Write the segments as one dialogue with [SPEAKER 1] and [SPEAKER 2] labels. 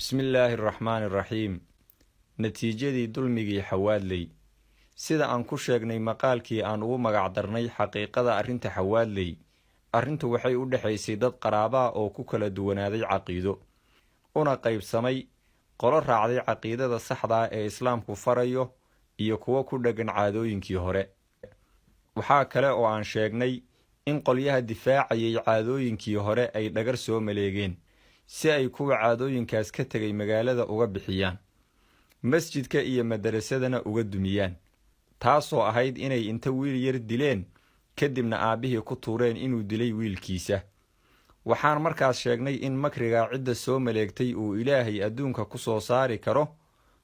[SPEAKER 1] Bismillaahi araxmaani araxiim. Natiijadii dulmigii Xawaadley. Sida aan ku sheegnay maqaalkii aan ugu magacdarnay xaqiiqada arrinta Xawaadley, arrintu waxay u dhexaysay dad qaraabaa oo ku kala duwanaaday caqiido, una qaybsamay qolo raacday caqiidada saxdaa ee Islaamku farayo iyo kuwo ku dheggan caadooyinkii hore. Waxaa kale oo aan sheegnay in qolyaha difaacayay caadooyinkii hore ay dhagar soo maleegeen si ay kuwa caadooyinkaas ka tegay magaalada uga bixiyaan, masjidka iyo madarasadana uga dumiyaan, taasoo ahayd inay inta wiil yar dileen kadibna aabbihii ku tuureen inuu dilay wiilkiisa. Waxaan markaas sheegnay in makrigaa cidda soo maleegtay uu Ilaahay adduunka ku soo saari karo,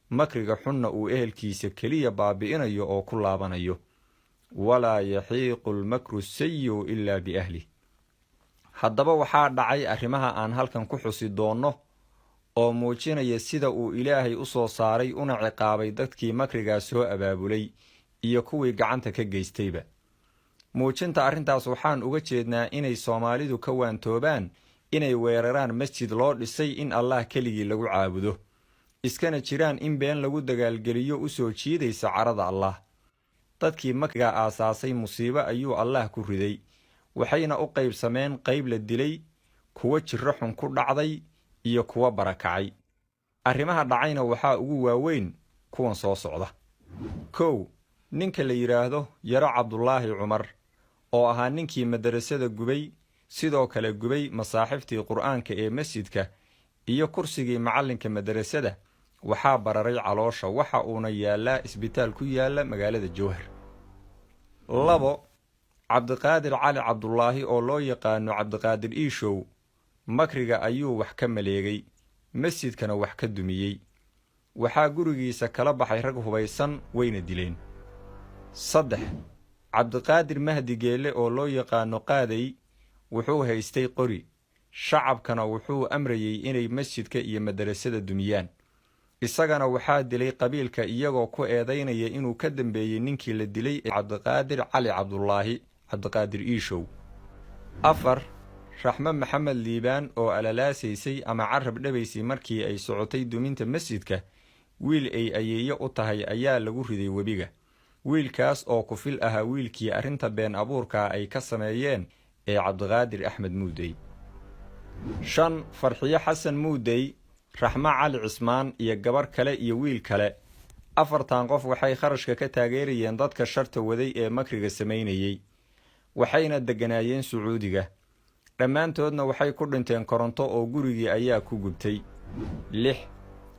[SPEAKER 1] makriga xunna uu ehelkiisa keliya baabi'inayo oo ku laabanayo. Walaa yaxiiqu almakru sayi'u ilaa biahlih. Haddaba waxaa dhacay arrimaha aan halkan ku xusi doonno oo muujinaya sida uu Ilaahay u soo saaray una ciqaabay dadkii makrigaa soo abaabulay iyo kuwii gacanta ka geystayba. Muujinta arrintaas waxaan uga jeednaa inay Soomaalidu ka waantoobaan inay weeraraan masjid loo dhisay in Allah keligii lagu caabudo, iskana jiraan in been lagu dagaalgeliyo u soo jiidaysa carada Allah. Dadkii makrigaa aasaasay musiibo ayuu Allah ku riday, waxayna u qaybsameen qayb la dilay, kuwo jirro xun ku dhacday iyo kuwo barakacay. Arrimaha dhacayna waxaa ugu waaweyn kuwan soo socda. 1, ninka la yidhaahdo Yaro Cabdulaahi Cumar oo ahaa ninkii madarasada gubay, sidoo kale gubay masaaxiftii Qur'aanka ee masjidka iyo kursigii macallinka madarasada, waxaa bararay caloosha, waxa uuna yaallaa isbitaal ku yaalla magaalada Jowhar. 2, Cabdiqaadir Cali Cabdulaahi oo loo yaqaano Cabdiqaadir Iishow, makriga ayuu wax ka maleegay, masjidkana wax ka dumiyey. Waxaa gurigiisa kala baxay rag hubaysan, wayna dileen. 3, Cabdiqaadir Mahdi Geelle oo loo yaqaano Qaaday, wuxuu haystay qori, shacabkana wuxuu amrayey inay masjidka iyo madarasada dumiyaan. Isagana waxaa dilay qabiilka, iyagoo ku eedaynaya inuu ka dambeeyey ninkii la dilay ee Cabdiqaadir Cali Cabdulaahi, Cabdiqaadir Iishow. 4, Raxme Maxamed Liibaan oo alalaasaysay ama carab dhabaysay markii ay socotay duminta masjidka, wiil ay ayeeyo u tahay ayaa lagu riday webiga, wiilkaas oo kufil ahaa wiilkii arrinta been abuurkaa ay ka sameeyeen ee Cabdiqaadir Axmed Muudey. 5, Farxiyo Xasan Muudey, Raxmo Cali Cismaan iyo gabar kale iyo wiil kale, afartan qof waxay kharashka ka taageerayeen dadka sharta waday ee makriga samaynayey, waxayna degganaayeen Sacuudiga. Dhammaantoodna waxay ku dhinteen koronto oo gurigii ayaa ku gubtay. 6,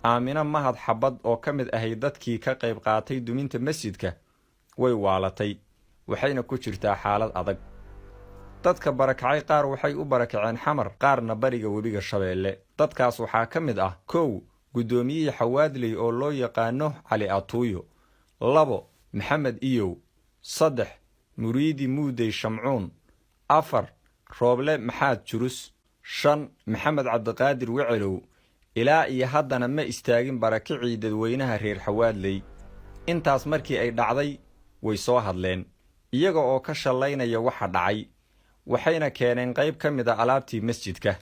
[SPEAKER 1] Aamino Mahad Xabad oo ka mid ahayd dadkii ka qayb qaatay duminta masjidka way waalatay, waxayna ku jirtaa xaalad adag. Dadka barakacay qaar waxay u barakaceen Xamar, qaarna bariga webiga Shabeelle. Dadkaas waxaa ka mid ah: 1, guddoomiyihii Xawaadley oo loo yaqaano Cali Atuuyo; 2, Maxamed Iyow; 3, Muriidi Muudey Shamcuun; 4, Rooble Maxaad Jurus; 5, Maxamed Cabdiqaadir Wecelow. Ilaa iyo haddana ma istaagin barakicii dadweynaha reer Xawaadley. Intaas markii ay dhacday way soo hadleen, iyaga oo ka shallaynaya waxa dhacay, waxayna keeneen qayb ka mid a alaabtii masjidka.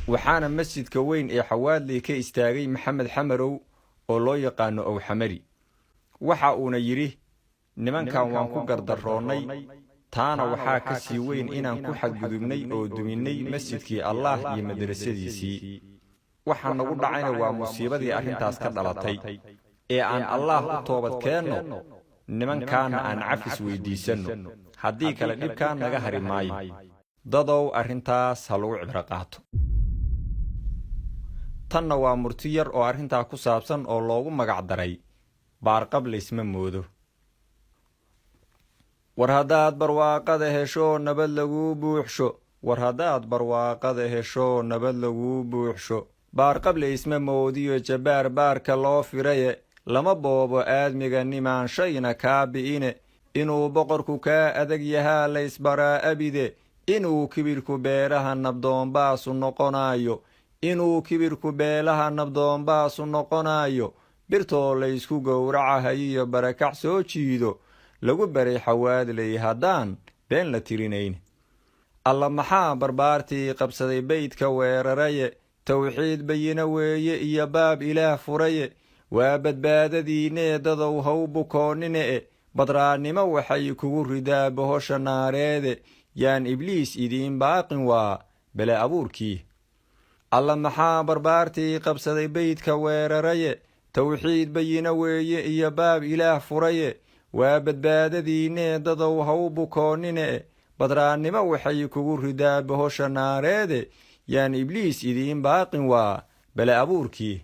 [SPEAKER 1] Waxaana masjidka weyn ee Xawaadley ka istaagay Maxamed Xamarow oo loo yaqaano Owxamari. Waxa uuna yidhi: "Nimankan waan ku gardarroonnay, taana waxaa ka sii weyn inaan ku xadgudubnay oo duminnay masjidkii Allaah iyo madarasadiisii. Waxa nagu dhacayna waa musiibadii arrintaas ka dhalatay, ee aan Allaah u toobad keenno, nimankaana aan cafis weyddiisanno, haddii kale dhibkaan naga hari maayo. Dadow, arrintaas ha lagu cibro qaato." Tanna waa murti yar oo arrintaa ku saabsan oo loogu magac daray baarqab laysma moodo. War haddaad barwaaqada hesho nabad laguu buuxsho, war haddaad barwaaqada hesho nabad laguu buuxsho, baarqab laysma moodiyo jabbaar baarka loo firaye, lama boobo aadmiga nimaan shayna kaa bi'ine, inuu boqorku kaa adag yahaa laysbaraa abide, inuu kibirku beeraha nabdoonbaasu noqonaayo, inuu kibirku beelaha nabdoonbaasu noqonaayo, birtoo laysku gowracahayiyo barakac soo jiido lagu baray Xawaadley haddaan been la tirinayn. Alla maxaa barbaartii qabsaday beydka weeraraye? Towxiid bayina weeye iyo baab Ilaah furaye. Waa badbaadadiinee, dadow, haw bukoonnine e. Badraannimo waxay kugu ridaa bohosha naareede. Yaan Ibliis idiin baaqin, waa bele abuurkii. Alla maxaa barbaartii qabsaday beydka weeraraye? Towxiid bayina weeye iyo baab Ilaah furaye. Waa badbaadadiinee, dadow, haw bukoonnine e. Badraannimo waxay kugu ridaa bohosha naareede. Yaan Ibliis idiin baaqin, waa bele abuurkii.